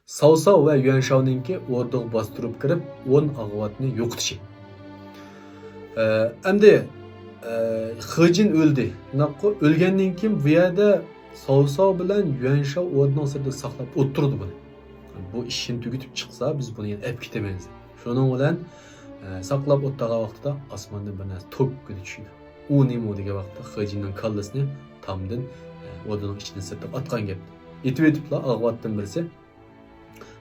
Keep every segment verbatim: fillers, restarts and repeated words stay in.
ساۋساۋ ۋە يۈەنشاۋنىڭكى ئوردىغا باستۇرۇپ كىرىپ، ئون ئاغۋاتنى يوقىتىشى. ئە، ئەمدى، ئە، خېجىن ئۆلدى. شۇنداققۇ؟ ئۆلگەندىن كېيىن بۇ يەردە ساۋساۋ بىلەن يۈەنشاۋ ئوردىنىڭ سىرتىدا ساقلاپ ئولتۇردى بۇنى. بۇ ئىشنى تۈگىتىپ چىقسا، بىز بۇنى يەنە ئەپ كېتىمىز. شۇنىڭ بىلەن، ئە، ساقلاپ ئولتۇرغان ۋاقتىدا ئاسماندىن بىر نەرسە توككىدە چۈشىدۇ. ئۇ نېمە دېگەن ۋاقىتتا خېجىننىڭ كاللىسىنى تامدىن، ئە، ئوردىنىڭ ئىچىدىن سىرتىغا ئاتقان گەپ. ئېتىۋېتىپلا ئاغۋاتتىن بىرسى،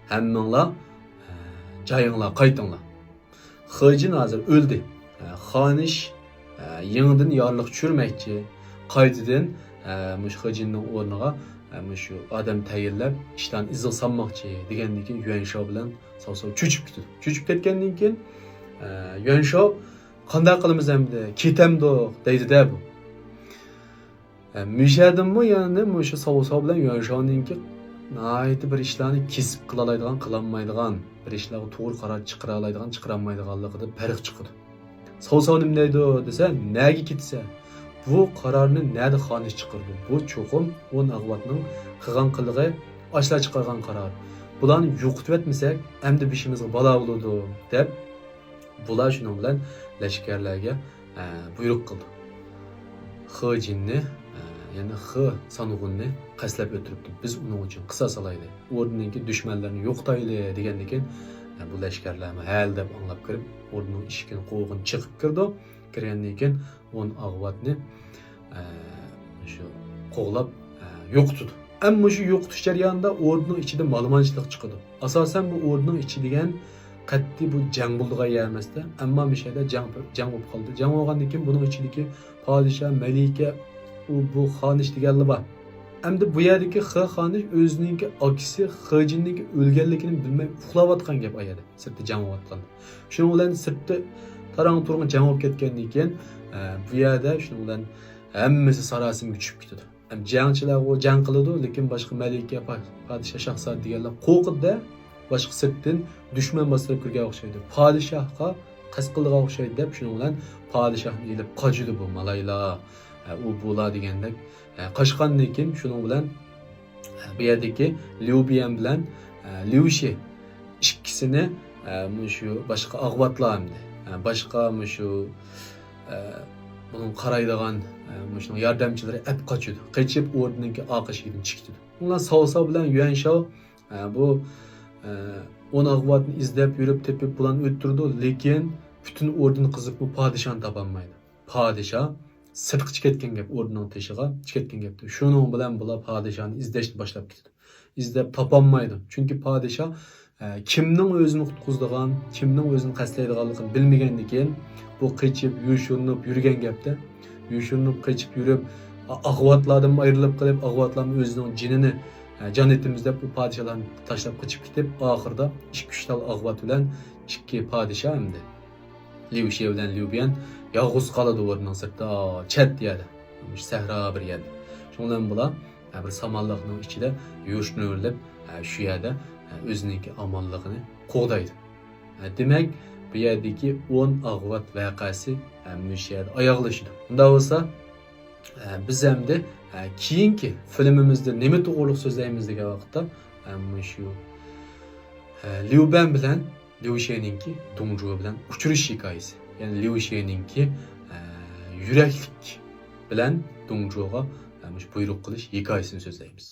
ھەممىڭلار، ئە، جايىڭلار قايتىڭلار. خېجىن ھازىر ئۆلدى. ئە، خانىش، ئە، يېڭىدىن يارلىق چۈشۈرمەكچى. قايتىدىن، ئە، مۇشۇ خېجىننىڭ ئورنىغا، ئە، مۇشۇ ئادەم تەيىنلەپ، ئىشلارنى ئىزىغا سالماقچى، دېگەندىن كېيىن يۈەنشاۋ بىلەن ساۋساۋ چۆچۈپ كېتىدۇ. چۆچۈپ كەتكەندىن كېيىن، ئە، يۈەنشاۋ، «قانداق قىلىمىز ئەمدى؟ كېتەمدۇق؟» دەيدۇ-دە بۇ. ئە، مۇشۇ يەردىنمۇ يەنە مۇشۇ ساۋساۋ بىلەن يۈەنشاۋنىڭكى ناھايىتى بىر ئىشلارنى كېسىپ قىلالايدىغان، قىلالمايدىغان، بىر ئىشلارغا توغرا قارار چىقىرالايدىغان، چىقىرالمايدىغانلىقىدا پەرق چىقىدۇ. ساۋساۋ نېمە دەيدۇ دېسە، «نەگە كېتىسەن؟ بۇ قارارنى نەدە خانىش چىقىرىدۇ؟ بۇ چوقۇم ئون ئاغۋاتنىڭ قىلغان قىلىقى، ئاشۇلار چىقارغان قارار. بۇلارنى يوقىتىۋەتمىسەك، ئەمدى بېشىمىزغا بالا بولىدۇ» دەپ، بۇلار شۇنىڭ بىلەن لەشكەرلەرگە، ئە، بۇيرۇق قىلدى. خېجىننى، ئە، يەنى خې سانغۇننى قەستلەپ ئۆلتۈرۈپتۇ. بىز ئۇنىڭ ئۈچۈن قىساس ئالايلى. ئوردىنىڭكى دۈشمەنلىرىنى يوقىتايلى دېگەندىن كېيىن، ئە، بۇ لەشكەرلەرمۇ ھەل دەپ ئاڭلاپ كىرىپ، ئوردىنىڭ ئىشىكىنى قوۋۇغىنى چېقىپ كىرىدۇ. كىرگەندىن كېيىن ئون ئاغۋاتنى، ئە، شۇ قوغلاپ، ئە، يوقىتىدۇ. ئەمما شۇ يوقىتىش جەريانىدا ئوردىنىڭ ئىچىدە مالىمانچىلىق چىقىدۇ. ئاساسەن بۇ ئوردىنىڭ ئىچى دېگەن قەتئىي بۇ جەڭ بولىدىغان يەر ئەمەستە. ئەمما مۇشۇ يەردە جەڭ، جەڭ بولۇپ قالدى. جەڭ بولغاندىن كېيىن بۇنىڭ ئىچىدىكى پادىشاھ، مەلىكە، ئۇ، بۇ خانىش دېگەنلەر بار. ئەمدى بۇ يەردىكى خې خانىش ئۆزىنىڭكى ئاكىسى خېجىننىڭكى ئۆلگەنلىكىنى بىلمەي ئۇخلاۋاتقان گەپ ئايەردە، سىرتتا جەڭ بولۇۋاتقان. شۇنىڭ بىلەن سىرتتا تاراڭ-تۇرۇڭ جەڭ بولۇپ كەتكەندىن كېيىن، ئە، بۇ يەردە شۇنىڭ بىلەن ھەممىسى ساراسىمىگە چۈشۈپ كېتىدۇ. ھەم جەڭچىلەرغۇ جەڭ قىلىدۇ، لېكىن باشقا مەلىكە، پا-، پادىشاھ، شاھزادە دېگەنلەر قورقىدۇ-دە، باشقا سىرتتىن دۈشمەن باستۇرۇپ كىرگەن ئوخشايدۇ. پادىشاھقا قەست قىلىدىغان ئوخشايدۇ دەپ، شۇنىڭ بىلەن پادىشاھنى ئېلىپ قاچىدۇ بۇ مالايلار. ئە، ئۇ بۇلار دېگەندەك، ئە، قاچقاندىن كېيىن شۇنىڭ بىلەن، ئە، بۇ يەردىكى ليۇ بيەن بىلەن، ئە، ليۇ شى ئىككىسىنى، ئە، مۇشۇ باشقا ئاغۋاتلار ئەمدى، ئە، باشقا مۇشۇ، ئە، بۇنىڭ قارايدىغان، ئە، مۇشۇنىڭ ياردەمچىلىرى ئەپ قاچىدۇ. قېچىپ ئوردىنىڭكى ئارقا ئىشىكىدىن چىقىدۇ. ئۇلار ساۋساۋ بىلەن يۈەنشاۋ، ئە، بۇ، ئە، ئون ئاغۋاتنى ئىزدەپ يۈرۈپ، تېپىپ، بۇلارنى ئۆلتۈرىدۇ، لېكىن پۈتۈن ئوردىنى قىزىپمۇ پادىشاھنى تاپالمايدۇ. پادىشاھ سىرتقا چىقىپ كەتكەن گەپ، ئوردىنىڭ تېشىغا چىقىپ كەتكەن گەپتۇ. شۇنىڭ بىلەن بۇلار پادىشاھنى ئىزدەشنى باشلاپ كېتىدۇ. ئىزدەپ تاپالمايدۇ. چۈنكى پادىشاھ، ئە، كىمنىڭ ئۆزىنى قۇتقۇزىدىغان، كىمنىڭ ئۆزىنى قەستلەيدىغانلىقىنى بىلمىگەندىكىن، بۇ قېچىپ، يوشۇرۇنۇپ يۈرگەن گەپتە. يوشۇرۇنۇپ قېچىپ يۈرۈپ، ئا-، ئاغۋاتلاردىن ئايرىلىپ قېلىپ، ئاغۋاتلارمۇ ئۆزىنىڭ جېنىنى، ئە، جان ئېتىمىز دەپ، ئۇ پادىشاھلارنى تاشلاپ قېچىپ كېتىپ، ئاخىرىدا ئىككى-ئۈچ تال ئاغۋات بىلەن ئىككى پادىشاھ ئەمدى ليۇ شى بىلەن ليۇ بيەن يالغۇز قالىدۇ ئورنىنىڭ سىرتىدا، چەت يەردە، مۇشۇ سەھرا بىر يەردە. شۇنىڭ بىلەن بۇلار، ھە، بىر سامانلىقنىڭ ئىچىدە يوشۇرۇنۇۋېلىپ، ھە، شۇ يەردە، ھە، ئۆزىنىڭكى ئامانلىقىنى قوغدايدۇ. ھە، دېمەك، بۇ يەردىكى ئون ئاغۋات ۋەقەسى، ھە، مۇشۇ يەردە ئاياغلىشىدۇ. ئۇنداق بولسا، ھە، بىز ئەمدى، ھە، كېيىنكى فىلىمىمىزدە نېمە توغرۇلۇق سۆزلەيمىز دېگەن ۋاقىتتا، ھە، مۇشۇ، ھە، ليۇ بەن بىلەن ليۇ شېنىڭكى دۇڭجۇ بىلەن ئۇچرىشىش ھېكايىسى، يەنى ليۇ شېنىڭكى، ئە، يۈرەكلىك بىلەن دۇڭجۇغا، ئە، مۇشۇ بۇيرۇق قىلىش ھېكايىسىنى سۆزلەيمىز.